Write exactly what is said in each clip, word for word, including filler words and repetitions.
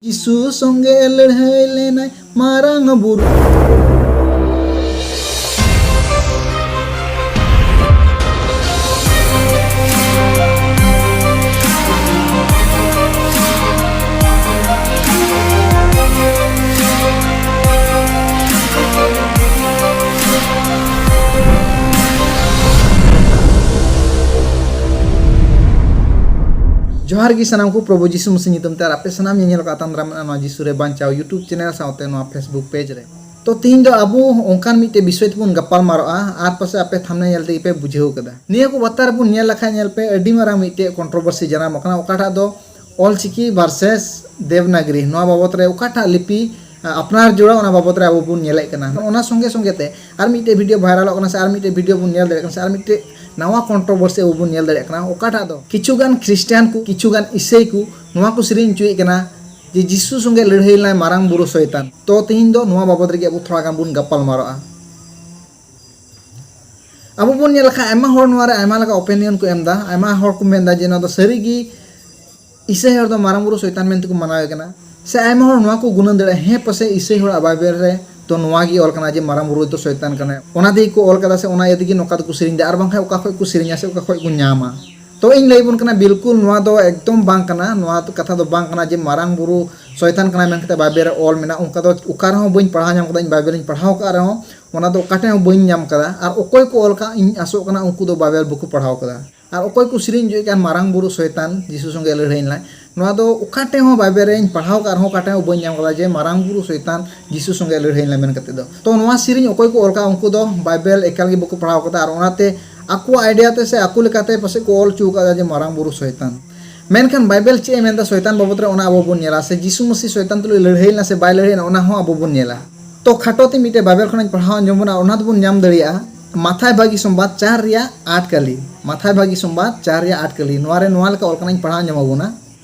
ᱡᱤᱥᱩ ᱥᱚᱸᱜᱮ ᱞᱟᱹᱲᱦᱟᱹᱭ ᱞᱮᱱᱟᱭ ᱢᱟᱨᱟᱝ ᱵᱩᱨᱩ᱾ ᱡᱚᱦᱟᱨ ᱜᱮ ᱥᱟᱱᱟᱢ ᱠᱚ, ᱯᱨᱚᱵᱷᱩ ᱡᱤᱥᱩ ᱢᱟᱥᱤ ᱧᱩᱛᱩᱢ ᱛᱮ ᱟᱨ ᱟᱯᱮ ᱥᱟᱱᱟᱢ ᱧᱮᱧᱮᱞ ᱠᱚ ᱟᱛᱟᱝ ᱫᱟᱨᱟᱢ ᱱᱚᱣᱟ ᱡᱤᱥᱩ ᱨᱮ ᱵᱟᱧᱪᱟᱣ YouTube ᱪᱮᱱᱮᱞ ᱥᱟᱶᱛᱮ ᱱᱚᱣᱟ Facebook ᱯᱮᱡᱽ ᱨᱮ᱾ ᱛᱚ ᱛᱤᱦᱤᱧ ᱫᱚ ᱟᱵᱚ ᱚᱱᱠᱟᱱ ᱢᱤᱫᱴᱮᱡ ᱵᱤᱥᱚᱭ ᱛᱮᱵᱚᱱ ᱜᱟᱯᱟᱞ ᱢᱟᱨᱟᱜᱼᱟ, ᱟᱨ ᱯᱟᱥᱮ ᱟᱯᱮ ᱛᱷᱟᱢᱵᱽᱱᱮᱞ ᱧᱮᱞ ᱛᱮᱜᱮ ᱯᱮ ᱵᱩᱡᱷᱟᱹᱣ ᱠᱟᱫᱟ᱾ ᱱᱤᱭᱟᱹ ᱠᱚ ᱵᱟᱛᱟᱨ ᱵᱚᱱ ᱧᱮᱞ ᱞᱮᱠᱷᱟᱡ, ᱧᱮᱞ ᱯᱮ, ᱟᱹᱰᱤ ᱢᱟᱨᱟᱝ ᱢᱤᱫᱴᱮᱡ ᱠᱚᱱᱴᱨᱳᱵᱷᱟᱨᱥᱤ ᱡᱟᱱᱟᱢ ᱟᱠᱟᱱᱟ, ᱚᱠᱟᱴᱟᱜ ᱫᱚ ᱚᱞᱪᱤᱠᱤ ᱵᱷᱟᱨᱥᱮᱥ ᱫᱮᱵᱽᱱᱟᱜᱽᱨᱤ, ᱱᱚᱣᱟ ᱵᱟᱵᱚᱛ ᱨᱮ ᱚᱠᱟᱴᱟᱜ ᱞᱤᱯᱤ ᱟᱯᱱᱟᱨ ᱡᱚᱲᱟᱣ, ᱚᱱᱟ ᱵᱟᱵᱚᱛ ᱨᱮ ᱟᱵᱚ ᱵᱚᱱ ᱧᱮᱞᱮᱫ ᱠᱟᱱᱟ᱾ ᱚᱱᱟ ᱥᱚᱸᱜᱮ ᱥᱚᱸᱜᱮ ᱛᱮ ᱟᱨ ᱢᱤᱫᱴᱮᱡ ᱵᱷᱤᱰᱤᱭᱳ ᱵᱷᱟᱭᱨᱟᱞᱚᱜ ᱠᱟᱱᱟ, ᱥᱮ ᱟᱨ ᱢᱤᱫᱴᱮᱡ ᱵᱷᱤᱰᱤᱭᱳ ᱵᱚᱱ ᱧᱮᱞ ᱫᱟᱲᱮᱭᱟᱜ ᱠᱟᱱᱟ, ᱥᱮ ᱟᱨ ᱢᱤᱫᱴᱮᱡ ᱱᱟᱣᱟ ᱠᱚᱱᱴᱨᱳᱵᱷᱟᱨᱥᱤ ᱟᱵᱚ ᱵᱚᱱ ᱧᱮᱞ ᱫᱟᱲᱮᱭᱟᱜ ᱠᱟᱱᱟ, ᱚᱠᱟᱴᱟᱜ ᱫᱚ ᱠᱤᱪᱷᱩ ᱜᱟᱱ ᱠᱷᱨᱤᱥᱴᱟᱱ ᱠᱚ, ᱠᱤᱪᱷᱩ ᱜᱟᱱ ᱤᱥᱟᱹᱭ ᱠᱚ ᱱᱚᱣᱟ ᱠᱚ ᱥᱮᱨᱮᱧ ᱦᱚᱪᱚᱭᱮᱫ ᱠᱟᱱᱟ ᱡᱮ ᱡᱤᱥᱩ ᱥᱚᱸᱜᱮ ᱞᱟᱹᱲᱦᱟᱹᱭ ᱞᱮᱱᱟᱭ ᱢᱟᱨᱟᱝ ᱵᱩᱨᱩ ᱥᱚᱭᱛᱟᱱ᱾ ᱛᱚ ᱛᱤᱦᱤᱧ ᱫᱚ ᱱᱚᱣᱟ ᱵᱟᱵᱚᱛ ᱨᱮᱜᱮ ᱟᱵᱚ ᱛᱷᱚᱲᱟ ᱜᱟᱱ ᱵᱚᱱ ᱜᱟᱯᱟᱞ ᱢᱟᱨᱟᱜᱼᱟ᱾ ᱟᱵᱚ ᱵᱚᱱ ᱧᱮᱞ ᱞᱮᱠᱷᱟᱱ ᱟᱭᱢᱟ ᱦᱚᱲ ᱱᱚᱣᱟ ᱨᱮ ᱟᱭᱢᱟ ᱞᱮᱠᱟ ᱚᱯᱤᱱᱤᱭᱚᱱ ᱠᱚ ᱮᱢ ᱮᱫᱟ, ᱟᱭᱢᱟ ᱦᱚᱲ ᱠᱚ ᱢᱮᱱ ᱮᱫᱟ ᱡᱮ ᱱᱚᱣᱟ ᱫᱚ ᱥᱟᱹᱨᱤ ᱜᱮ ᱤᱥᱟᱹᱭ ᱦᱚᱲ ᱫᱚ ᱢᱟᱨᱟᱝ ᱵᱩᱨᱩ ᱥᱚᱭᱛᱟᱱ ᱢᱮᱱᱛᱮ ᱠᱚ ᱢᱟᱱᱟᱣᱮ ᱠᱟᱱᱟ᱾ ᱥᱮ ᱟᱭᱢᱟ ᱦᱚᱲ ᱱᱚᱣᱟ ᱠᱚ ᱜᱩᱱᱟᱹᱱ ᱫᱟᱲᱮᱭᱟᱜᱼᱟ, ᱦᱮᱸ, ᱯᱟᱥᱮᱡ ᱤᱥᱟᱹᱭ ᱦᱚᱲᱟᱜ ᱵᱟᱭᱵᱮᱞ ᱨᱮ ᱫᱚ ᱱᱚᱣᱟ ᱜᱮ ᱚᱞ ᱠᱟᱱᱟ ᱡᱮ ᱢᱟᱨᱟᱝ ᱵᱩᱨᱩ ᱫᱚ ᱥᱚᱭᱛᱟᱱ ᱠᱟᱱᱟᱭ, ᱚᱱᱟ ᱛᱮᱜᱮ ᱠᱚ ᱚᱞ ᱠᱟᱫᱟ, ᱥᱮ ᱚᱱᱟ ᱤᱭᱟᱹ ᱛᱮᱜᱮ ᱱᱚᱝᱠᱟ ᱫᱚᱠᱚ ᱥᱮᱨᱮᱧ ᱮᱫᱟ, ᱟᱨ ᱵᱟᱝᱠᱷᱟᱱ ᱚᱠᱟ ᱠᱷᱚᱡ ᱠᱚ ᱥᱮᱨᱮᱧᱟ ᱥᱮ ᱚᱠᱟ ᱠᱷᱚᱡ ᱠᱚ ᱧᱟᱢᱟ᱾ ᱛᱚ ᱤᱧ ᱞᱟᱹᱭ ᱟᱵᱚᱱ ᱠᱟᱱᱟ, ᱵᱤᱞᱠᱩᱞ ᱱᱚᱣᱟ ᱫᱚ ᱮᱠᱫᱚᱢ ᱵᱟᱝ ᱠᱟᱱᱟ, ᱱᱚᱣᱟ ᱫᱚ ᱠᱟᱛᱷᱟ ᱫᱚ ᱵᱟᱝ ᱠᱟᱱᱟ ᱡᱮ ᱢᱟᱨᱟᱝ ᱵᱩᱨᱩ ᱥᱚᱭᱛᱟᱱ ᱠᱟᱱᱟᱭ ᱢᱮᱱ ᱠᱟᱛᱮ ᱵᱟᱭᱵᱮᱞ ᱨᱮ ᱚᱞ ᱢᱮᱱᱟᱜᱼᱟ᱾ ᱚᱱᱠᱟ ᱫᱚ ᱚᱠᱟ ᱨᱮᱦᱚᱸ ᱵᱟᱹᱧ ᱯᱟᱲᱦᱟᱣ ᱧᱟᱢ ᱠᱟᱫᱟ, ᱤᱧ ᱵᱟᱭᱵᱮᱞ ᱤᱧ ᱯᱟᱲᱦᱟᱣ ᱠᱟᱜ ᱨᱮᱦᱚᱸ ᱚᱱᱟ ᱫᱚ ᱚᱠᱟ ᱴᱷᱮᱱ ᱦᱚᱸ ᱵᱟᱹᱧ ᱧᱟᱢ ᱠᱟᱫᱟ᱾ ᱟᱨ ᱚᱠᱚᱭ ᱠᱚ ᱚᱞ ᱠᱟᱜ, ᱤᱧ ᱟᱥᱚᱜ ᱠᱟᱱᱟ ᱩᱱᱠᱩ ᱫᱚ ᱵᱟᱭᱵᱮᱞ ᱵᱟᱠᱚ ᱯᱟᱲᱦᱟᱣ ᱠᱟᱫᱟ᱾ ᱟᱨ ᱚᱠᱚᱭ ᱠᱚ ᱥᱮᱨᱮᱧ ᱦᱚᱪᱚᱭᱮᱫ ᱠᱟᱱ ᱢᱟᱨᱟᱝ ᱵᱩᱨᱩ ᱥᱚᱭᱛᱟᱱ ᱡᱤᱥᱩ ᱥᱚᱸᱜᱮ ᱞᱟᱹᱲᱦᱟᱹᱭ ᱞᱮᱱᱟᱭ, ᱱᱚᱣᱟ ᱫᱚ ᱚᱠᱟ ᱴᱷᱮᱱ ᱦᱚᱸ ᱵᱟᱭᱵᱮᱞ ᱨᱮᱧ ᱯᱟᱲᱦᱟᱣ ᱠᱟᱜ ᱨᱮᱦᱚᱸ ᱚᱠᱟ ᱴᱷᱮᱱ ᱦᱚᱸ ᱵᱟᱹᱧ ᱧᱟᱢ ᱠᱟᱫᱟ ᱡᱮ ᱢᱟᱨᱟᱝ ᱵᱩᱨᱩ ᱥᱚᱭᱛᱟᱱ ᱡᱤᱥᱩ ᱥᱚᱸᱜᱮ ᱞᱟᱹᱲᱦᱟᱹᱭ ᱞᱮᱱᱟ ᱢᱮᱱ ᱠᱟᱛᱮ ᱫᱚ᱾ ᱛᱚ ᱱᱚᱣᱟ ᱥᱮᱨᱮᱧ ᱚᱠᱚᱭ ᱠᱚ ᱚᱞ ᱠᱟᱜᱼᱟ, ᱩᱱᱠᱩ ᱫᱚ ᱵᱟᱭᱵᱮᱞ ᱮᱠᱟᱞ ᱜᱮ ᱵᱟᱠᱚ ᱯᱟᱲᱦᱟᱣ ᱠᱟᱫᱟ, ᱟᱨ ᱚᱱᱟᱛᱮ ᱟᱠᱚᱣᱟᱜ ᱟᱭᱰᱤᱭᱟ ᱛᱮ ᱥᱮ ᱟᱠᱚ ᱞᱮᱠᱟᱛᱮ ᱯᱟᱥᱮᱡ ᱠᱚ ᱚᱞ ᱦᱚᱪᱚ ᱠᱟᱫᱟ ᱡᱮ ᱢᱟᱨᱟᱝ ᱵᱩᱨᱩ ᱥᱚᱭᱛᱟᱱ᱾ ᱢᱮᱱᱠᱷᱟᱱ ᱵᱟᱭᱵᱮᱞ ᱪᱮᱫ ᱮ ᱢᱮᱱᱫᱟ ᱥᱚᱭᱛᱟᱱ ᱵᱟᱵᱚᱫ ᱨᱮ, ᱚᱱᱟ ᱟᱵᱚ ᱵᱚᱱ ᱧᱮᱞᱟ, ᱥᱮ ᱡᱤᱥᱩ ᱢᱟᱹᱥᱤ ᱥᱚᱭᱛᱟᱱ ᱛᱩᱞᱩᱡ ᱞᱟᱹᱲᱦᱟᱹᱭ ᱞᱮᱱᱟ ᱥᱮ ᱵᱟᱭ ᱞᱟᱹᱲᱦᱟᱹᱭ ᱞᱮᱱᱟ, ᱚᱱᱟ ᱦᱚᱸ ᱟᱵᱚ ᱵᱚᱱ ᱧᱮᱞᱟ᱾ ᱛᱚ ᱠᱷᱟᱴᱚ ᱛᱮ ᱢᱤᱫᱴᱮᱡ ᱵᱟᱭᱵᱮᱞ ᱠᱷᱚᱱᱟᱜ ᱤᱧ ᱯᱟᱲᱦᱟᱣ ᱟᱸᱡᱚᱢ ᱵᱚᱱᱟ, ᱚᱱᱟ ᱫᱚᱵᱚᱱ ᱧᱟᱢ ᱫᱟᱲᱮᱭᱟᱜᱼᱟ ᱢᱟᱛᱷᱟᱭ ᱵᱷᱟᱹᱜᱤ ᱥᱚᱢᱵᱟᱫ ᱪᱟᱨ ᱨᱮᱭᱟᱜ ᱟᱴ ᱠᱟᱹᱞᱤ᱾ ᱢᱟᱛᱷᱟᱭ ᱵᱷᱟᱹᱜᱤ ᱥᱚᱢᱵᱟᱫ ᱪᱟᱨ ᱨᱮᱭᱟᱜ ᱟᱴ ᱠᱟᱹᱞᱤ᱾ ᱱᱚᱣᱟ ᱨᱮ ᱱᱚᱣᱟ ᱞᱮᱠᱟ ᱚᱞ ᱠᱟᱱᱟ, ᱤᱧ ᱯᱟᱲᱦᱟᱣ ᱟᱸᱡᱚᱢ ᱟᱵᱚᱱᱟ᱾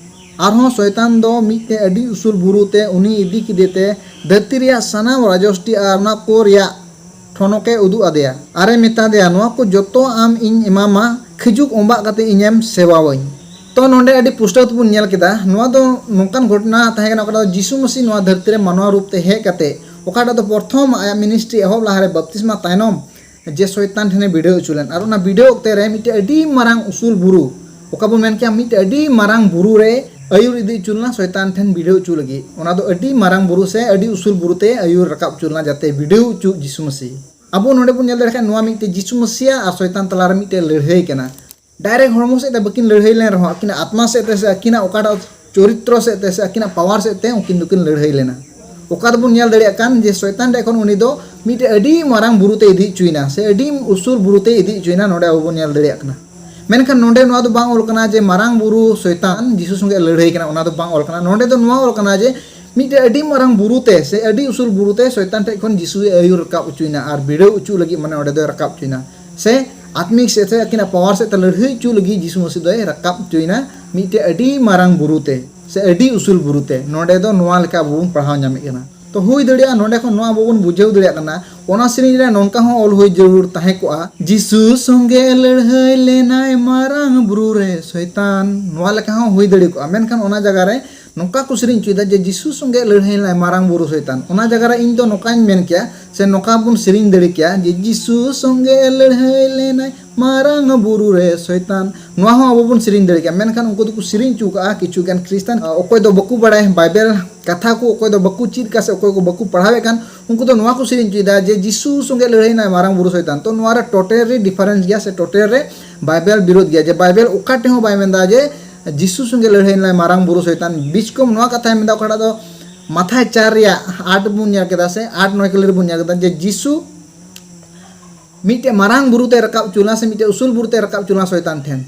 ᱟᱨᱦᱚᱸ ᱥᱚᱭᱛᱟᱱ ᱫᱚ ᱢᱤᱫᱴᱮᱡ ᱟᱹᱰᱤ ᱩᱥᱩᱞ ᱵᱩᱨᱩ ᱛᱮ ᱩᱱᱤ ᱤᱫᱤ ᱠᱮᱫᱮ ᱛᱮ ᱫᱷᱟᱹᱨᱛᱤ ᱨᱮᱭᱟᱜ ᱥᱟᱱᱟᱢ ᱨᱟᱡᱚᱥᱴᱤ ᱟᱨ ᱚᱱᱟ ᱠᱚ ᱨᱮᱭᱟᱜ ᱴᱷᱚᱱᱚᱠᱮ ᱩᱫᱩᱜ ᱟᱫᱮᱭᱟ ᱟᱨᱮ ᱢᱮᱛᱟ ᱫᱮᱭᱟ, "ᱱᱚᱣᱟ ᱠᱚ ᱡᱚᱛᱚ ᱟᱢ ᱤᱧ ᱮᱢᱟᱢᱟ, ᱠᱷᱤᱡᱩᱜ ᱚᱸᱵᱟᱜ ᱠᱟᱛᱮ ᱤᱧᱮᱢ ᱥᱮᱵᱟᱣᱟᱹᱧ᱾" ᱛᱚ ᱱᱚᱰᱮ ᱟᱹᱰᱤ ᱯᱩᱥᱴᱟᱹᱣ ᱛᱮᱵᱚᱱ ᱧᱮᱞ ᱠᱮᱫᱟ, ᱱᱚᱣᱟ ᱫᱚ ᱱᱚᱝᱠᱟᱱ ᱜᱷᱚᱴᱚᱱᱟ ᱛᱟᱦᱮᱸ ᱠᱟᱱᱟ, ᱚᱠᱟ ᱫᱚ ᱡᱤᱥᱩ ᱢᱟᱹᱥᱤ ᱱᱚᱣᱟ ᱫᱷᱟᱹᱨᱛᱤ ᱨᱮ ᱢᱟᱱᱣᱟ ᱨᱩᱯ ᱛᱮ ᱦᱮᱡ ᱠᱟᱛᱮ, ᱚᱠᱟᱴᱟᱜ ᱫᱚ ᱯᱨᱚᱛᱷᱚᱢ ᱟᱭᱟᱜ ᱢᱤᱱᱤᱥᱴᱨᱤ ᱮᱦᱚᱵ ᱞᱟᱦᱟᱨᱮ ᱵᱟᱯᱛᱤᱥᱢᱟ ᱛᱟᱭᱱᱚᱢ ᱡᱮ ᱥᱚᱭᱛᱟᱱ ᱴᱷᱮᱱᱮ ᱵᱤᱰᱟᱹᱣ ᱦᱚᱪᱚ ᱞᱮᱱ, ᱟᱨ ᱚᱱᱟ ᱵᱤᱰᱟᱹᱣ ᱚᱠᱛᱮ ᱨᱮ ᱢᱤᱫᱴᱮᱡ ᱟᱹᱰᱤ ᱢᱟᱨᱟᱝ ᱩᱥᱩᱞ ᱵᱩᱨᱩ, ᱚᱠᱟ ᱵᱚᱱ ᱢᱮᱱ ᱠᱮᱭᱟ ᱢᱤᱫᱴᱮᱡ ᱟᱹᱰᱤ ᱢᱟᱨᱟᱝ ᱵᱩᱨᱩ ᱨᱮ ᱟᱹᱭᱩᱨ ᱤᱫᱤ ᱦᱚᱪᱚ ᱞᱮᱱᱟ ᱥᱚᱭᱛᱟᱱ ᱴᱷᱮᱱ ᱵᱤᱰᱟᱹᱣ ᱦᱚᱪᱚ ᱞᱟᱹᱜᱤᱫ᱾ ᱚᱱᱟ ᱫᱚ ᱟᱹᱰᱤ ᱢᱟᱨᱟᱝ ᱵᱩᱨᱩ ᱥᱮ ᱟᱹᱰᱤ ᱩᱥᱩᱞ ᱵᱩᱨᱩ ᱛᱮ ᱟᱹᱭᱩᱨ ᱨᱟᱠᱟᱵ ᱦᱚᱪᱚ ᱞᱮᱱᱟ, ᱡᱟᱛᱮ ᱵᱤᱰᱟᱹᱣ ᱦᱚᱪᱚ ᱡᱤᱥᱩ ᱢᱟᱹᱥᱤ᱾ ᱟᱵᱚ ᱱᱚᱰᱮ ᱵᱚᱱ ᱧᱮᱞ ᱫᱟᱲᱮᱭᱟᱜ ᱠᱷᱟᱱ ᱱᱚᱣᱟ ᱢᱤᱫᱴᱮᱡ ᱡᱤᱥᱩ ᱢᱟᱹᱥᱤᱭᱟ ᱟᱨ ᱥᱚᱭᱛᱟᱱ ᱛᱟᱞᱟᱨᱮ ᱢᱤᱫᱴᱮᱡ ᱞᱟᱹᱲᱦᱟᱹᱭ ᱠᱟᱱᱟ᱾ ᱰᱟᱭᱨᱮᱠᱴ ᱦᱚᱲᱢᱚ ᱥᱮᱫ ᱛᱮ ᱵᱟᱹᱠᱤᱱ ᱞᱟᱹᱲᱦᱟᱹᱭ ᱞᱮᱱ ᱨᱮᱦᱚᱸ, ᱟᱹᱠᱤᱱᱟᱜ ᱟᱛᱢᱟ ᱥᱮᱫ ᱛᱮ ᱥᱮ ᱟᱹᱠᱤᱱᱟᱜ ᱚᱠᱟᱴᱟᱜ ᱪᱚᱨᱤᱛᱨᱚ ᱥᱮᱫ ᱛᱮ ᱥᱮ ᱟᱹᱠᱤᱱᱟᱜ ᱯᱟᱣᱟᱨ ᱥᱮᱫ ᱛᱮ ᱩᱱᱠᱤᱱ ᱫᱚᱠᱤᱱ ᱞᱟᱹᱲᱦᱟᱹᱭ ᱞᱮᱱᱟ᱾ ᱚᱠᱟ ᱫᱚᱵᱚᱱ ᱧᱮᱞ ᱫᱟᱲᱮᱭᱟᱜ ᱠᱟᱱ ᱡᱮ ᱥᱚᱭᱛᱟᱱ ᱴᱷᱮᱱ ᱠᱷᱚᱱ ᱩᱱᱤ ᱫᱚ ᱢᱤᱫᱴᱮᱡ ᱟᱹᱰᱤ ᱢᱟᱨᱟᱝ ᱵᱩᱨᱩ ᱛᱮ ᱤᱫᱤ ᱦᱚᱪᱚᱭᱮᱱᱟ ᱥᱮ ᱟᱹᱰᱤ ᱩᱥᱩᱞ ᱵᱩᱨᱩ ᱛᱮ ᱤᱫᱤ ᱦᱚᱪᱚᱭᱮᱱᱟ, ᱱᱚᱰᱮ ᱟᱵᱚ ᱵᱚᱱ ᱧᱮᱞ ᱫᱟᱲᱮᱭᱟᱜ ᱠᱟᱱᱟ᱾ ᱢᱮᱱᱠᱷᱟᱱ ᱱᱚᱰᱮ ᱱᱚᱣᱟ ᱫᱚ ᱵᱟᱝ ᱚᱞ ᱠᱟᱱᱟ ᱡᱮ ᱢᱟᱨᱟᱝ ᱵᱩᱨᱩ ᱥᱚᱭᱛᱟᱱ ᱡᱤᱥᱩ ᱥᱚᱸᱜᱮ ᱞᱟᱹᱲᱦᱟᱹᱭ ᱠᱟᱱᱟ, ᱚᱱᱟ ᱫᱚ ᱵᱟᱝ ᱚᱞ ᱠᱟᱱᱟ᱾ ᱱᱚᱰᱮ ᱫᱚ ᱱᱚᱣᱟ ᱚᱞ ᱠᱟᱱᱟ ᱡᱮ ᱢᱤᱫᱴᱮᱡ ᱟᱹᱰᱤ ᱢᱟᱨᱟᱝ ᱵᱩᱨᱩ ᱛᱮ ᱥᱮ ᱟᱹᱰᱤ ᱩᱥᱩᱞ ᱵᱩᱨᱩ ᱛᱮ ᱥᱚᱭᱛᱟᱱ ᱴᱷᱮᱱ ᱠᱷᱚᱱ ᱡᱤᱥᱩᱭ ᱟᱹᱭᱩᱨ ᱨᱟᱠᱟᱵ ᱦᱚᱪᱚᱭᱮᱱᱟ ᱟᱨ ᱵᱤᱰᱟᱹᱣ ᱦᱚᱪᱚ ᱞᱟᱹᱜᱤᱫ, ᱢᱟᱱᱮ ᱚᱸᱰᱮ ᱫᱚᱭ ᱨᱟᱠᱟᱵ ᱦᱚᱪᱚᱭᱮᱱᱟ᱾ ᱥᱮ ᱟᱛᱢᱤᱠ ᱥᱮᱫ ᱥᱮ ᱟᱹᱠᱤᱱᱟᱜ ᱯᱟᱣᱟᱨ ᱥᱮᱫ ᱛᱮ ᱞᱟᱹᱲᱦᱟᱹᱭ ᱦᱚᱪᱚ ᱞᱟᱹᱜᱤᱫ ᱡᱤᱥᱩ ᱢᱟᱹᱥᱤ ᱫᱚᱭ ᱨᱟᱠᱟᱵ ᱦᱚᱪᱚᱭᱮᱱᱟ ᱢᱤᱫᱴᱮᱡ ᱟᱹᱰᱤ ᱢᱟᱨᱟᱝ ᱵᱩᱨᱩ ᱛᱮ ᱥᱮ ᱟᱹᱰᱤ ᱩᱥᱩᱞ ᱵᱩᱨᱩ ᱛᱮ᱾ ᱱᱚᱰᱮ ᱫᱚ ᱱᱚᱣᱟ ᱞᱮᱠᱟ ᱟᱵᱚ ᱵᱚᱱ ᱯᱟᱲᱦᱟᱣ ᱧᱟᱢᱮᱫ ᱠᱟᱱᱟ᱾ ᱛᱚ ᱦᱩᱭ ᱫᱟᱲᱮᱭᱟᱜᱼᱟ ᱱᱚᱰᱮ ᱠᱷᱚᱱ ᱱᱚᱣᱟ ᱟᱵᱚ ᱵᱚᱱ ᱵᱩᱡᱷᱟᱹᱣ ᱫᱟᱲᱮᱭᱟᱜ ᱠᱟᱱᱟ, ᱚᱱᱟ ᱥᱮᱨᱮᱧ ᱨᱮ ᱱᱚᱝᱠᱟ ᱦᱚᱸ ᱚᱞ ᱦᱩᱭ ᱡᱟᱹᱨᱩᱲ ᱛᱟᱦᱮᱸ ᱠᱚᱜᱼᱟ, "ᱡᱤᱥᱩ ᱥᱚᱸᱜᱮ ᱞᱟᱹᱲᱦᱟᱹᱭ ᱞᱮᱱᱟᱭ ᱢᱟᱨᱟᱝ ᱵᱩᱨᱩ ᱨᱮ ᱥᱚᱭᱛᱟᱱ", ᱱᱚᱣᱟ ᱞᱮᱠᱟ ᱦᱚᱸ ᱦᱩᱭ ᱫᱟᱲᱮ ᱠᱚᱜᱼᱟ᱾ ᱢᱮᱱᱠᱷᱟᱱ ᱚᱱᱟ ᱡᱟᱭᱜᱟ ᱨᱮ ᱱᱚᱝᱠᱟ ᱠᱚ ᱥᱮᱨᱮᱧ ᱦᱚᱪᱚᱭᱮᱫᱟ ᱡᱮ, "ᱡᱤᱥᱩ ᱥᱚᱸᱜᱮ ᱞᱟᱹᱲᱦᱟᱹᱭ ᱞᱮᱱᱟᱭ ᱢᱟᱨᱟᱝ ᱵᱩᱨᱩ ᱥᱚᱭᱛᱟᱱ", ᱚᱱᱟ ᱡᱟᱭᱜᱟ ᱨᱮ ᱤᱧ ᱫᱚ ᱱᱚᱝᱠᱟᱧ ᱢᱮᱱ ᱠᱮᱭᱟ ᱥᱮ ᱱᱚᱝᱠᱟ ᱵᱚᱱ ᱥᱮᱨᱮᱧ ᱫᱟᱲᱮ ᱠᱮᱭᱟ ᱡᱮ, "ᱡᱤᱥᱩ ᱥᱚᱸᱜᱮ ᱞᱟᱹᱲᱦᱟᱹᱭ ᱞᱮᱱᱟᱭ ᱢᱟᱨᱟᱝ ᱵᱩᱨᱩ ᱨᱮ ᱥᱚᱭᱛᱟᱱ", ᱱᱚᱣᱟ ᱦᱚᱸ ᱟᱵᱚ ᱵᱚᱱ ᱥᱮᱨᱮᱧ ᱫᱟᱲᱮ ᱠᱮᱭᱟ᱾ ᱢᱮᱱᱠᱷᱟᱱ ᱩᱱᱠᱩ ᱫᱚᱠᱚ ᱥᱮᱨᱮᱧ ᱦᱚᱪᱚ ᱠᱟᱜᱼᱟ ᱠᱤᱪᱷᱩ ᱜᱟᱱ ᱠᱷᱨᱤᱥᱴᱟᱱ, ᱚᱠᱚᱭ ᱫᱚ ᱵᱟᱠᱚ ᱵᱟᱲᱟᱭ ᱵᱟᱭᱵᱮᱞ ᱠᱟᱛᱷᱟ ᱠᱚ, ᱚᱠᱚᱭ ᱫᱚ ᱵᱟᱠᱚ ᱪᱮᱫ ᱠᱟᱜ ᱥᱮ ᱚᱠᱚᱭ ᱠᱚ ᱵᱟᱠᱚ ᱯᱟᱲᱦᱟᱣᱮᱫ ᱠᱟᱱ, ᱩᱱᱠᱩ ᱫᱚ ᱱᱚᱣᱟ ᱠᱚ ᱥᱮᱨᱮᱧ ᱦᱚᱪᱚᱭᱮᱫᱟ ᱡᱮ, "ᱡᱤᱥᱩ ᱥᱚᱸᱜᱮ ᱞᱟᱹᱲᱦᱟᱹᱭ ᱮᱱᱟᱭ ᱢᱟᱨᱟᱝ ᱵᱩᱨᱩ ᱥᱚᱭᱛᱟᱱ", ᱛᱚ ᱱᱚᱣᱟ ᱨᱮ ᱴᱳᱴᱟᱞ ᱨᱮ ᱰᱤᱯᱷᱟᱨᱮᱱᱥ ᱜᱮᱭᱟ ᱥᱮ ᱴᱳᱴᱟᱞ ᱨᱮ ᱵᱟᱭᱵᱮᱞ ᱵᱤᱨᱳᱫᱷ ᱜᱮᱭᱟ᱾ ᱡᱮ ᱵᱟᱭᱵᱮᱞ ᱚᱠᱟ ᱴᱷᱮᱱ ᱦᱚᱸ ᱵᱟᱭ ᱢᱮᱱᱫᱟ ᱡᱮ ᱡᱤᱥᱩ ᱥᱚᱸᱜᱮ ᱞᱟᱹᱲᱦᱟᱹᱭ ᱞᱮᱱᱟᱭ ᱢᱟᱨᱟᱝ ᱵᱩᱨᱩ ᱥᱚᱭᱛᱟᱱ᱾ ᱵᱤᱪᱠᱚᱢ ᱱᱚᱣᱟ ᱠᱟᱛᱷᱟᱭ ᱢᱮᱱᱫᱟ, ᱚᱠᱟᱴᱟᱜ ᱫᱚ ᱢᱟᱛᱷᱟᱭ ᱪᱟᱨ ᱨᱮᱭᱟᱜ ᱟᱴ ᱵᱚᱱ ᱧᱮᱞ ᱠᱮᱫᱟ ᱥᱮ ᱟᱴ ᱱᱚᱭ ᱠᱟᱹᱞᱤ ᱨᱮᱵᱚᱱ ᱧᱮᱞ ᱠᱮᱫᱟ ᱡᱮ ᱡᱤᱥᱩ ᱢᱤᱫᱴᱮᱡ ᱢᱟᱨᱟᱝ ᱵᱩᱨᱩ ᱛᱮ ᱨᱟᱠᱟᱵ ᱦᱚᱪᱚ ᱞᱮᱱᱟ ᱥᱮ ᱢᱤᱫᱴᱮᱡ ᱩᱥᱩᱞ ᱵᱩᱨᱩ ᱛᱮ ᱨᱟᱠᱟᱵ ᱦᱚᱪᱚ ᱞᱮᱱᱟ ᱥᱚᱭᱛᱟᱱ ᱴᱷᱮᱱ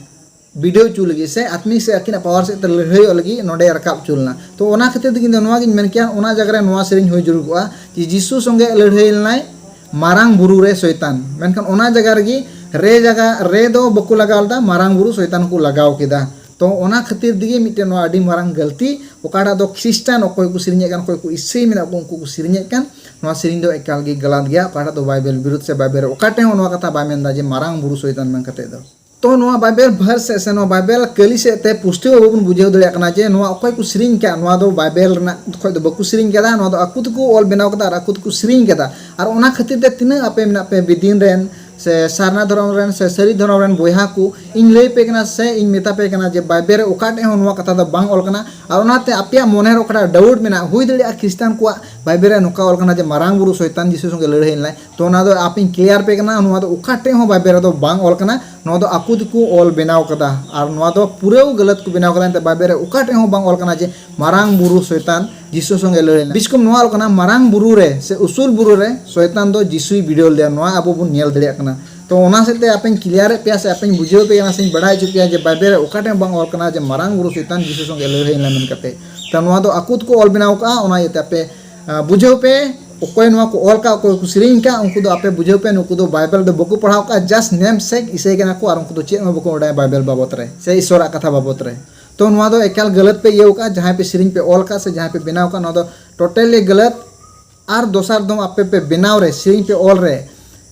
ᱵᱤᱰᱟᱹᱣ ᱦᱚᱪᱚ ᱞᱟᱹᱜᱤᱫ ᱥᱮ ᱟᱛᱢᱤᱠ ᱥᱮ ᱟᱹᱠᱤᱱᱟᱜ ᱯᱟᱣᱟᱨ ᱥᱮᱫ ᱛᱮ ᱞᱟᱹᱲᱦᱟᱹᱭᱚᱜ ᱞᱟᱹᱜᱤᱫ ᱱᱚᱰᱮ ᱨᱟᱠᱟᱵ ᱦᱚᱪᱚ ᱞᱮᱱᱟ᱾ ᱛᱚ ᱚᱱᱟ ᱠᱷᱟᱹᱛᱤᱨ ᱛᱮᱜᱮ ᱤᱧ ᱫᱚ ᱱᱚᱣᱟ ᱜᱤᱧ ᱢᱮᱱ ᱠᱮᱭᱟ, ᱚᱱᱟ ᱡᱟᱭᱜᱟ ᱨᱮ ᱱᱚᱣᱟ ᱥᱮᱨᱮᱧ ᱦᱩᱭ ᱡᱟᱹᱨᱩᱲ ᱠᱚᱜᱼᱟ ᱡᱮ, "ᱡᱤᱥᱩ ᱥᱚᱸᱜᱮ ᱞᱟᱹᱲᱦᱟᱹᱭ ᱞᱮᱱᱟᱭ ᱢᱟᱨᱟᱝ ᱵᱩᱨᱩ ᱨᱮ ᱥᱚᱭᱛᱟᱱ", ᱢᱮᱱᱠᱷᱟᱱ ᱚᱱᱟ ᱡᱟᱭᱜᱟ ᱨᱮᱜᱮ ᱨᱮ ᱡᱟᱭᱜᱟ ᱨᱮ ᱫᱚ ᱵᱟᱠᱚ ᱞᱟᱜᱟᱣ ᱞᱮᱫᱟ, ᱢᱟᱨᱟᱝ ᱵᱩᱨᱩ ᱥᱚᱭᱛᱟᱱ ᱠᱚ ᱞᱟᱜᱟᱣ ᱠᱮᱫᱟ᱾ ᱛᱚ ᱚᱱᱟ ᱠᱷᱟᱹᱛᱤᱨ ᱛᱮᱜᱮ ᱢᱤᱫᱴᱮᱱ ᱱᱚᱣᱟ ᱟᱹᱰᱤ ᱢᱟᱨᱟᱝ ᱜᱟᱹᱞᱛᱤ, ᱚᱠᱟᱴᱟᱜ ᱫᱚ ᱠᱷᱨᱤᱥᱴᱟᱱ ᱚᱠᱚᱭ ᱠᱚ ᱥᱮᱨᱮᱧᱮᱫ ᱠᱟᱱ, ᱚᱠᱚᱭ ᱠᱚ ᱤᱥᱟᱹᱭ ᱢᱮᱱᱟᱜ ᱠᱚ, ᱩᱱᱠᱩ ᱠᱚ ᱥᱮᱨᱮᱧᱮᱫ ᱠᱟᱱ, ᱱᱚᱣᱟ ᱥᱮᱨᱮᱧ ᱫᱚ ᱮᱠᱟᱞ ᱜᱮ ᱜᱟᱞᱟᱛ ᱜᱮᱭᱟ᱾ ᱚᱠᱟᱴᱟᱜ ᱫᱚ ᱵᱟᱭᱵᱮᱞ ᱵᱤᱨᱩᱫᱷ ᱥᱮ ᱵᱟᱭᱵᱮᱞ ᱨᱮ ᱚᱠᱟ ᱴᱷᱮᱱ ᱦᱚᱸ ᱱᱚᱣᱟ ᱠᱟᱛᱷᱟ ᱵᱟᱭ ᱢᱮᱱᱫᱟ ᱡᱮ ᱢᱟᱨᱟᱝ ᱵᱩᱨᱩ ᱥᱚᱭᱛᱟᱱ ᱢᱮᱱ ᱠᱟᱛᱮᱫ ᱫᱚ᱾ ᱛᱚ ᱱᱚᱣᱟ ᱵᱟᱭᱵᱮᱞ ᱵᱷᱟᱨᱥ ᱥᱮ ᱱᱚᱣᱟ ᱵᱟᱭᱵᱮᱞ ᱠᱟᱹᱞᱤ ᱥᱮᱫ ᱛᱮ ᱯᱩᱥᱴᱟᱹᱣ ᱵᱟᱵᱚᱱ ᱵᱩᱡᱷᱟᱹᱣ ᱫᱟᱲᱮᱭᱟᱜ ᱠᱟᱱᱟ ᱡᱮ ᱱᱚᱣᱟ ᱚᱠᱚᱭ ᱠᱚ ᱥᱮᱨᱮᱧ ᱠᱟᱜ, ᱱᱚᱣᱟ ᱫᱚ ᱵᱟᱭᱵᱮᱞ ᱨᱮᱱᱟᱜ ᱠᱷᱚᱡ ᱫᱚ ᱵᱟᱠᱚ ᱥᱮᱨᱮᱧ ᱠᱟᱫᱟ, ᱱᱚᱣᱟ ᱫᱚ ᱟᱠᱚ ᱛᱮᱠᱚ ᱚᱞ ᱵᱮᱱᱟᱣ ᱠᱟᱫᱟ ᱟᱨ ᱟᱠᱚ ᱛᱮᱠᱚ ᱥᱮᱨᱮᱧ ᱠᱟᱫᱟ᱾ ᱟᱨ ᱚᱱᱟ ᱠᱷᱟᱹᱛᱤᱨ ᱛᱮ ᱛᱤᱱᱟᱹᱜ ᱟᱯᱮ ᱢᱮᱱᱟᱜ ᱯᱮ ᱵᱮᱫᱤᱱ ᱨᱮᱱ ᱥᱮ ᱥᱟᱨᱱᱟ ᱫᱷᱚᱨᱚᱢ ᱨᱮᱱ ᱥᱮ ᱥᱟᱹᱨᱤ ᱫᱷᱚᱨᱚᱢ ᱨᱮᱱ ᱵᱚᱭᱦᱟ ᱠᱚ, ᱤᱧ ᱞᱟᱹᱭ ᱯᱮ ᱠᱟᱱᱟ ᱥᱮ ᱤᱧ ᱢᱮᱛᱟ ᱯᱮ ᱠᱟᱱᱟ ᱡᱮ ᱵᱟᱭᱵᱮᱞ ᱨᱮ ᱚᱠᱟ ᱴᱷᱮᱡ ᱦᱚᱸ ᱱᱚᱣᱟ ᱠᱟᱛᱷᱟ ᱫᱚ ᱵᱟᱝ ᱚᱞ ᱠᱟᱱᱟ᱾ ᱟᱨ ᱚᱱᱟᱛᱮ ᱟᱯᱮᱭᱟᱜ ᱢᱚᱱᱮ ᱨᱮ ᱚᱠᱟᱴᱟᱜ ᱰᱟᱣᱩᱴ ᱢᱮᱱᱟᱜ, ᱦᱩᱭ ᱫᱟᱲᱮᱭᱟᱜᱼᱟ ᱠᱷᱨᱤᱥᱴᱟᱱ ᱠᱚᱣᱟᱜ ᱵᱟᱭᱵᱮᱞ ᱨᱮ ᱱᱚᱝᱠᱟ ᱚᱞ ᱠᱟᱱᱟ ᱡᱮ ᱢᱟᱨᱟᱝ ᱵᱩᱨᱩ ᱥᱚᱭᱛᱟᱱ ᱡᱤᱥᱩ ᱥᱚᱸᱜᱮ ᱞᱟᱹᱲᱦᱟᱹᱭ ᱞᱮᱱᱟᱭ, ᱛᱚ ᱚᱱᱟ ᱫᱚ ᱟᱯᱮᱧ ᱠᱞᱤᱭᱟᱨ ᱯᱮ ᱠᱟᱱᱟ, ᱱᱚᱣᱟ ᱫᱚ ᱚᱠᱟ ᱴᱷᱮᱡ ᱦᱚᱸ ᱵᱟᱭᱵᱮᱞ ᱨᱮᱫᱚ ᱵᱟᱝ ᱚᱞ ᱠᱟᱱᱟ᱾ ᱱᱚᱣᱟ ᱫᱚ ᱟᱠᱚ ᱛᱮᱠᱚ ᱚᱞ ᱵᱮᱱᱟᱣ ᱠᱟᱫᱟ ᱟᱨ ᱱᱚᱣᱟ ᱫᱚ ᱯᱩᱨᱟᱹᱣ ᱜᱟᱞᱟᱛ ᱠᱚ ᱵᱮᱱᱟᱣ ᱠᱟᱫᱟ᱾ ᱮᱱᱛᱮ ᱵᱟᱭᱵᱮᱞ ᱨᱮ ᱚᱠᱟ ᱴᱷᱮᱡ ᱦᱚᱸ ᱵᱟᱝ ᱚᱞ ᱠᱟᱱᱟ ᱡᱮ ᱢᱟᱨᱟᱝ ᱵᱩᱨᱩ ᱥᱚᱭᱛᱟᱱ ᱡᱤᱥᱩ ᱥᱚᱸᱜᱮ ᱞᱟᱹᱲᱦᱟᱹᱭ ᱞᱮᱱᱟ᱾ ᱵᱤᱥᱠᱚᱢ ᱱᱚᱣᱟ ᱚᱞ ᱠᱟᱱᱟ, ᱢᱟᱨᱟᱝ ᱵᱩᱨᱩ ᱨᱮ ᱥᱮ ᱩᱥᱩᱞ ᱵᱩᱨᱩ ᱨᱮ ᱥᱚᱭᱛᱟᱱ ᱫᱚ ᱡᱤᱥᱩᱭ ᱵᱤᱰᱟᱹᱣ ᱞᱮᱫᱮᱭᱟ, ᱱᱚᱣᱟ ᱟᱵᱚ ᱵᱚᱱ ᱧᱮᱞ ᱫᱟᱲᱮᱭᱟᱜ ᱠᱟᱱᱟ᱾ ᱛᱚ ᱚᱱᱟ ᱥᱮᱫ ᱛᱮ ᱟᱯᱮᱧ ᱠᱞᱤᱭᱟᱨᱮᱫ ᱯᱮᱭᱟ ᱥᱮ ᱟᱯᱮᱧ ᱵᱩᱡᱷᱟᱹᱣ ᱯᱮ ᱠᱟᱱᱟ ᱥᱮᱧ ᱵᱟᱲᱟᱭ ᱦᱚᱪᱚ ᱯᱮᱭᱟ ᱡᱮ ᱵᱟᱭᱵᱮᱞ ᱨᱮ ᱚᱠᱟ ᱴᱷᱮᱱ ᱵᱟᱝ ᱚᱞ ᱠᱟᱱᱟ ᱡᱮ ᱢᱟᱨᱟᱝ ᱵᱩᱨᱩ ᱥᱚᱭᱛᱟᱱ ᱡᱤᱥᱩ ᱥᱚᱸᱜᱮ ᱞᱟᱹᱲᱦᱟᱹᱭ ᱞᱮᱱᱟ ᱢᱮᱱ ᱠᱟᱛᱮ᱾ ᱛᱚ ᱱᱚᱣᱟ ᱫᱚ ᱟᱠᱚ ᱛᱮᱠᱚ ᱚᱞ ᱵᱮᱱᱟᱣ ᱠᱟᱜᱼᱟ, ᱚᱱᱟ ᱤᱭᱟᱹᱛᱮ ᱟᱯᱮ ᱟᱸ, ᱵᱩᱡᱷᱟᱹᱣ ᱯᱮ, ᱚᱠᱚᱭ ᱱᱚᱣᱟ ᱠᱚ ᱚᱞ ᱠᱟᱜ, ᱚᱠᱚᱭ ᱠᱚ ᱥᱮᱨᱮᱧ ᱠᱟᱜ, ᱩᱱᱠᱩ ᱫᱚ ᱟᱯᱮ ᱵᱩᱡᱷᱟᱹᱣ ᱯᱮ, ᱱᱩᱠᱩ ᱫᱚ ᱵᱟᱭᱵᱮᱞ ᱫᱚ ᱵᱟᱠᱚ ᱯᱟᱲᱦᱟᱣ ᱠᱟᱜᱼᱟ, just ᱱᱮᱢ ᱥᱮᱠ ᱤᱥᱟᱹᱭ ᱠᱟᱱᱟ ᱠᱚ ᱟᱨ ᱩᱱᱠᱩ ᱫᱚ ᱪᱮᱫ ᱦᱚᱸ ᱵᱟᱠᱚ ᱵᱟᱰᱟᱭᱟ ᱵᱟᱭᱵᱮᱞ ᱵᱟᱵᱚᱛ ᱨᱮ ᱥᱮ ᱤᱥᱚᱨᱟᱜ ᱠᱟᱛᱷᱟ ᱵᱟᱵᱚᱛ ᱨᱮ᱾ ᱛᱚ ᱱᱚᱣᱟ ᱫᱚ ᱮᱠᱟᱞ ᱜᱟᱞᱟᱛ ᱯᱮ ᱤᱭᱟᱹᱣ ᱠᱟᱜᱼᱟ, ᱡᱟᱦᱟᱸᱭ ᱯᱮ ᱥᱮᱨᱮᱧ ᱯᱮ ᱚᱞ ᱠᱟᱜ ᱥᱮ ᱡᱟᱦᱟᱸᱭ ᱯᱮ ᱵᱮᱱᱟᱣ ᱠᱟᱜ, ᱱᱚᱣᱟ ᱫᱚ ᱴᱳᱴᱟᱞᱤ ᱜᱟᱞᱟᱛ᱾ ᱟᱨ ᱫᱚᱥᱟᱨ ᱫᱚ ᱟᱯᱮ ᱯᱮ ᱵᱮᱱᱟᱣ ᱨᱮ, ᱥᱮᱨᱮᱧ ᱯᱮ ᱚᱞ ᱨᱮ,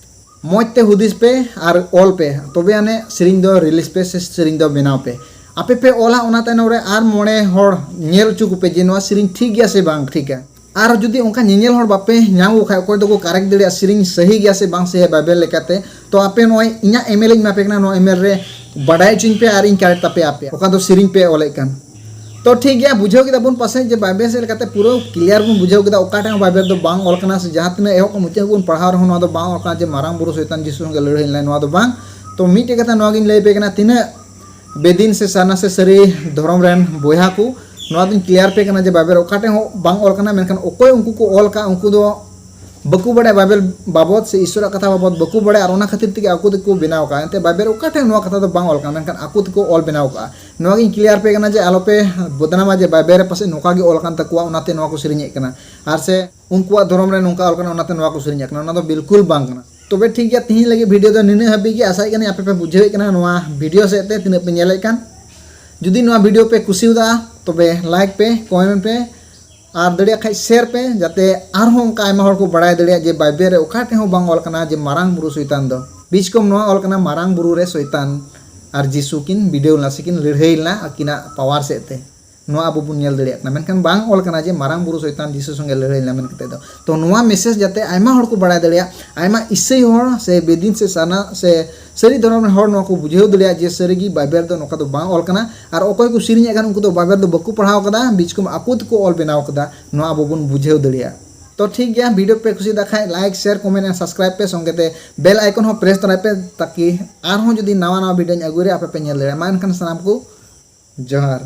ᱢᱚᱡᱽ ᱛᱮ ᱦᱩᱫᱤᱥ ᱯᱮ ᱟᱨ ᱚᱞ ᱯᱮ, ᱛᱚᱵᱮ ᱟᱹᱱᱤᱡ ᱥᱮᱨᱮᱧ ᱫᱚ ᱨᱤᱞᱤᱡᱽ ᱯᱮ ᱥᱮ ᱥᱮᱨᱮᱧ ᱫᱚ ᱵᱮᱱᱟᱣ ᱯᱮ᱾ ᱟᱯᱮ ᱯᱮ ᱚᱞᱟ, ᱚᱱᱟ ᱛᱟᱭᱱᱚᱢ ᱨᱮ ᱟᱨ ᱢᱚᱬᱮ ᱦᱚᱲ ᱧᱮᱞ ᱦᱚᱪᱚ ᱠᱚᱯᱮ ᱡᱮ ᱱᱚᱣᱟ ᱥᱮᱨᱮᱧ ᱴᱷᱤᱠ ᱜᱮᱭᱟ ᱥᱮ ᱵᱟᱝ ᱴᱷᱤᱠᱟ᱾ ᱟᱨ ᱡᱩᱫᱤ ᱚᱱᱠᱟ ᱧᱮᱧᱮᱞ ᱦᱚᱲ ᱵᱟᱯᱮ ᱧᱟᱢ ᱠᱚ ᱠᱷᱟᱡ, ᱚᱠᱚᱭ ᱫᱚᱠᱚ ᱠᱟᱨᱮᱠᱴ ᱫᱟᱲᱮᱭᱟᱜᱼᱟ ᱥᱮᱨᱮᱧ ᱥᱟᱹᱦᱤ ᱜᱮᱭᱟ ᱥᱮ ᱵᱟᱝ ᱥᱟᱹᱦᱤᱭᱟ ᱵᱟᱭᱵᱮᱞ ᱞᱮᱠᱟᱛᱮ, ᱛᱚ ᱟᱯᱮ ᱱᱚᱜᱼᱚᱭ ᱤᱧᱟᱹᱜ ᱤᱢᱮᱞ ᱤᱧ ᱮᱢᱟ ᱯᱮ ᱠᱟᱱᱟ, ᱱᱚᱣᱟ ᱤᱢᱮᱞ ᱨᱮ ᱵᱟᱰᱟᱭ ᱦᱚᱪᱚᱧ ᱯᱮ ᱟᱨ ᱤᱧ ᱠᱟᱨᱮᱠᱴ ᱛᱟᱯᱮᱭᱟ ᱟᱯᱮ ᱚᱠᱟ ᱫᱚ ᱥᱮᱨᱮᱧ ᱯᱮ ᱚᱞᱮᱫ ᱠᱟᱱ᱾ ᱛᱚ ᱴᱷᱤᱠ ᱜᱮᱭᱟ, ᱵᱩᱡᱷᱟᱹᱣ ᱠᱮᱫᱟ ᱵᱚᱱ ᱯᱟᱥᱮᱡ ᱡᱮ ᱵᱟᱭᱵᱮᱞ ᱥᱮᱫ ᱞᱮᱠᱟᱛᱮ ᱯᱩᱨᱟᱹ ᱠᱞᱤᱭᱟᱨ ᱵᱚᱱ ᱵᱩᱡᱷᱟᱹᱣ ᱠᱮᱫᱟ, ᱚᱠᱟ ᱴᱷᱮᱱ ᱦᱚᱸ ᱵᱟᱭᱵᱮᱞ ᱫᱚ ᱵᱟᱝ ᱚᱞ ᱠᱟᱱᱟ ᱥᱮ ᱡᱟᱦᱟᱸ ᱛᱤᱱᱟᱹᱜ ᱮᱦᱚᱵ ᱠᱷᱚᱱ ᱢᱩᱪᱟᱹᱫ ᱵᱚᱱ ᱯᱟᱲᱦᱟᱣ ᱨᱮᱦᱚᱸ ᱱᱚᱣᱟ ᱫᱚ ᱵᱟᱝ ᱚᱞ ᱠᱟᱱᱟ ᱡᱮ ᱢᱟᱨᱟᱝ ᱵᱩᱨᱩ ᱥᱚᱭᱛᱟᱱ ᱡᱤᱥᱩ ᱥᱚᱸᱜᱮ ᱞᱟᱹᱲᱦᱟᱹᱭ ᱞᱮᱱᱟᱭ, ᱱᱚᱣᱟ ᱫᱚ ᱵᱟᱝ᱾ ᱛᱚ ᱢᱤᱫᱴᱮᱡ ᱠᱟᱛᱷᱟ ᱱᱚᱣᱟ ᱜᱤᱧ ᱞᱟᱹᱭ ᱯᱮ ᱠᱟᱱᱟ, ᱛᱤᱱᱟᱹᱜ ᱵᱮᱫᱤᱱ ᱥᱮ ᱥᱟᱨᱱᱟ ᱥᱮ ᱥᱟᱹᱨᱤ ᱫᱷᱚᱨᱚᱢ ᱨᱮᱱ ᱵᱚᱭᱦᱟ ᱠᱚ, ᱱᱚᱣᱟ ᱫᱚᱧ ᱠᱞᱤᱭᱟᱨ ᱯᱮ ᱠᱟᱱᱟ ᱡᱮ ᱵᱟᱭᱵᱮᱞ ᱚᱠᱟ ᱴᱷᱮᱱ ᱦᱚᱸ ᱵᱟᱝ ᱚᱞ ᱠᱟᱱᱟ, ᱢᱮᱱᱠᱷᱟᱱ ᱚᱠᱚᱭ ᱩᱱᱠᱩ ᱠᱚ ᱚᱞ ᱠᱟᱜ ᱩᱱᱠᱩ ᱫᱚ ᱵᱟᱠᱚ ᱵᱟᱲᱟᱭᱟ ᱵᱟᱭᱵᱮᱞ ᱵᱟᱵᱚᱫ ᱥᱮ ᱤᱥᱚᱨᱟᱜ ᱠᱟᱛᱷᱟ ᱵᱟᱵᱚᱫ ᱵᱟᱠᱚ ᱵᱟᱲᱟᱭᱟ, ᱟᱨ ᱚᱱᱟ ᱠᱷᱟᱹᱛᱤᱨ ᱛᱮᱜᱮ ᱟᱠᱚ ᱛᱮᱠᱚ ᱵᱮᱱᱟᱣ ᱠᱟᱜᱼᱟ᱾ ᱮᱱᱛᱮ ᱵᱟᱭᱵᱮᱞ ᱚᱠᱟ ᱴᱷᱮᱱ ᱱᱚᱣᱟ ᱠᱟᱛᱷᱟ ᱫᱚ ᱵᱟᱝ ᱚᱞ ᱠᱟᱱᱟ, ᱢᱮᱱᱠᱷᱟᱱ ᱟᱠᱚ ᱛᱮᱠᱚ ᱚᱞ ᱵᱮᱱᱟᱣ ᱠᱟᱜᱼᱟ᱾ ᱱᱚᱣᱟ ᱜᱤᱧ ᱠᱞᱤᱭᱟᱨ ᱯᱮ ᱠᱟᱱᱟ ᱡᱮ ᱟᱞᱚᱯᱮ ᱵᱚᱫᱱᱟᱢᱟ ᱡᱮ ᱵᱟᱭᱵᱮᱞ ᱨᱮ ᱯᱟᱥᱮᱡ ᱱᱚᱝᱠᱟ ᱜᱮ ᱚᱞ ᱠᱟᱱ ᱛᱟᱠᱚᱣᱟ, ᱚᱱᱟᱛᱮ ᱱᱚᱣᱟ ᱠᱚ ᱥᱮᱨᱮᱧᱮᱫ ᱠᱟᱱᱟ, ᱟᱨ ᱥᱮ ᱩᱱᱠᱩᱣᱟᱜ ᱫᱷᱚᱨᱚᱢ ᱨᱮ ᱱᱚᱝᱠᱟ ᱚᱞ ᱠᱟᱱᱟ, ᱚᱱᱟᱛᱮ ᱱᱚᱣᱟ ᱠᱚ ᱥᱮᱨᱮᱧᱮᱫ ᱠᱟᱱᱟ, ᱚᱱᱟ ᱫᱚ ᱵᱤᱞᱠᱩᱞ ᱵᱟᱝ ᱠᱟᱱᱟ᱾ ᱛᱚᱵᱮ ᱴᱷᱤᱠ ᱜᱮᱭᱟ, ᱛᱤᱦᱤᱧ ᱞᱟᱹᱜᱤᱫ ᱵᱷᱤᱰᱤᱭᱳ ᱫᱚ ᱱᱤᱱᱟᱹᱜ ᱦᱟᱹᱵᱤᱡ ᱜᱮ᱾ ᱟᱥᱟᱭᱮᱫ ᱠᱟᱹᱱᱟᱹᱧ ᱟᱯᱮ ᱯᱮ ᱵᱩᱡᱷᱟᱹᱣᱮᱫ ᱠᱟᱱᱟ ᱱᱚᱣᱟ ᱵᱷᱤᱰᱤᱭᱳ ᱥᱮᱫ ᱛᱮ ᱛᱤᱱᱟᱹᱜ ᱯᱮ ᱧᱮᱞᱮᱫ ᱠᱟᱱ᱾ ᱡᱩᱫᱤ ᱱᱚᱣᱟ ᱵᱷᱤᱰᱤᱭᱳ ᱯᱮ ᱠᱩᱥᱤᱣᱫᱟ, ᱛᱚᱵᱮ ᱞᱟᱭᱤᱠ ᱯᱮ, ᱠᱚᱢᱮᱱᱴ ᱯᱮ, ᱟᱨ ᱫᱟᱲᱮᱭᱟᱜ ᱠᱷᱟᱡ ᱥᱮᱭᱟᱨ ᱯᱮ, ᱡᱟᱛᱮ ᱟᱨᱦᱚᱸ ᱚᱱᱠᱟ ᱟᱭᱢᱟ ᱦᱚᱲ ᱠᱚ ᱵᱟᱲᱟᱭ ᱫᱟᱲᱮᱭᱟᱜ ᱡᱮ ᱵᱟᱭᱵᱮᱞ ᱨᱮ ᱚᱠᱟ ᱴᱷᱮᱱ ᱦᱚᱸ ᱵᱟᱝ ᱚᱞ ᱠᱟᱱᱟ ᱡᱮ ᱢᱟᱨᱟᱝ ᱵᱩᱨᱩ ᱥᱚᱭᱛᱟᱱ ᱫᱚ ᱵᱤᱪᱠᱚᱢ ᱱᱚᱣᱟ ᱚᱞ ᱠᱟᱱᱟ, ᱢᱟᱨᱟᱝ ᱵᱩᱨᱩ ᱨᱮ ᱥᱚᱭᱛᱟᱱ ᱟᱨ ᱡᱤᱥᱩ ᱠᱤᱱ ᱵᱤᱰᱟᱹᱣ ᱞᱮᱱᱟ ᱥᱮ ᱠᱤᱱ ᱞᱟᱹᱲᱦᱟᱹᱭ ᱞᱮᱱᱟ ᱟᱹᱠᱤᱱᱟᱜ ᱯᱟᱣᱟᱨ ᱥᱮᱫ ᱛᱮ᱾ ᱱᱚᱣᱟ ᱟᱵᱚ ᱵᱚᱱ ᱧᱮᱞ ᱫᱟᱲᱮᱭᱟᱜ ᱠᱟᱱᱟ᱾ ᱢᱮᱱᱠᱷᱟᱱ ᱵᱟᱝ ᱚᱞ ᱠᱟᱱᱟ ᱡᱮ ᱢᱟᱨᱟᱝ ᱵᱩᱨᱩ ᱥᱚᱭᱛᱟᱱ ᱡᱤᱥᱩ ᱥᱚᱸᱜᱮ ᱞᱟᱹᱲᱦᱟᱹᱭ ᱞᱮᱱᱟ ᱢᱮᱱ ᱠᱟᱛᱮ ᱫᱚ᱾ ᱛᱚ ᱱᱚᱣᱟ ᱢᱮᱥᱮᱡᱽ ᱡᱟᱛᱮ ᱟᱭᱢᱟ ᱦᱚᱲ ᱠᱚ ᱵᱟᱲᱟᱭ ᱫᱟᱲᱮᱭᱟᱜ, ᱟᱭᱢᱟ ᱤᱥᱟᱹᱭ ᱦᱚᱲ ᱥᱮ ᱵᱮᱫᱤᱱ ᱥᱮ ᱥᱟᱨᱱᱟ ᱥᱮ ᱥᱟᱹᱨᱤ ᱫᱷᱚᱨᱚᱢ ᱨᱮᱱ ᱦᱚᱲ ᱱᱚᱣᱟ ᱠᱚ ᱵᱩᱡᱷᱟᱹᱣ ᱫᱟᱲᱮᱭᱟᱜ ᱡᱮ ᱥᱟᱹᱨᱤᱜᱮ ᱵᱟᱭᱵᱮᱞ ᱫᱚ ᱱᱚᱝᱠᱟ ᱫᱚ ᱵᱟᱝ ᱚᱞ ᱠᱟᱱᱟ᱾ ᱟᱨ ᱚᱠᱚᱭ ᱠᱚ ᱥᱮᱨᱮᱧᱮᱫ ᱠᱟᱱ ᱩᱱᱠᱩ ᱫᱚ ᱵᱟᱭᱵᱮᱞ ᱫᱚ ᱵᱟᱠᱚ ᱯᱟᱲᱦᱟᱣ ᱠᱟᱫᱟ, ᱵᱤᱪᱠᱚᱢ ᱟᱠᱚ ᱛᱮᱠᱚ ᱚᱞ ᱵᱮᱱᱟᱣ ᱠᱟᱫᱟ᱾ ᱱᱚᱣᱟ ᱟᱵᱚ ᱵᱚᱱ ᱵᱩᱡᱷᱟᱹᱣ ᱫᱟᱲᱮᱭᱟᱜᱼᱟ᱾ ᱛᱚ ᱴᱷᱤᱠ ᱜᱮᱭᱟ, ᱵᱷᱤᱰᱤᱭᱳ ᱯᱮ ᱠᱩᱥᱤᱭᱟᱫᱟ ᱠᱷᱟᱡ like, share, comment and subscribe ᱯᱮ, ᱥᱚᱸᱜᱮ ᱛᱮ bell icon ᱦᱚᱸ press ᱛᱚᱨᱟᱭ ᱯᱮ, ᱛᱟᱠᱤ ᱟᱨᱦᱚᱸ ᱡᱩᱫᱤ ᱱᱟᱣᱟ ᱱᱟᱣᱟ ᱵᱷᱤᱰᱤᱭᱳᱧ ᱟᱹᱜᱩᱭ ᱨᱮ ᱟᱯᱮ ᱯᱮ ᱧᱮᱞ ᱫᱟᱲᱮᱭᱟᱜᱼᱟ᱾ ᱢᱟ ᱮᱱᱠᱷᱟᱱ ᱥᱟᱱᱟᱢ ᱠᱚ ᱡᱚᱦᱟᱨ᱾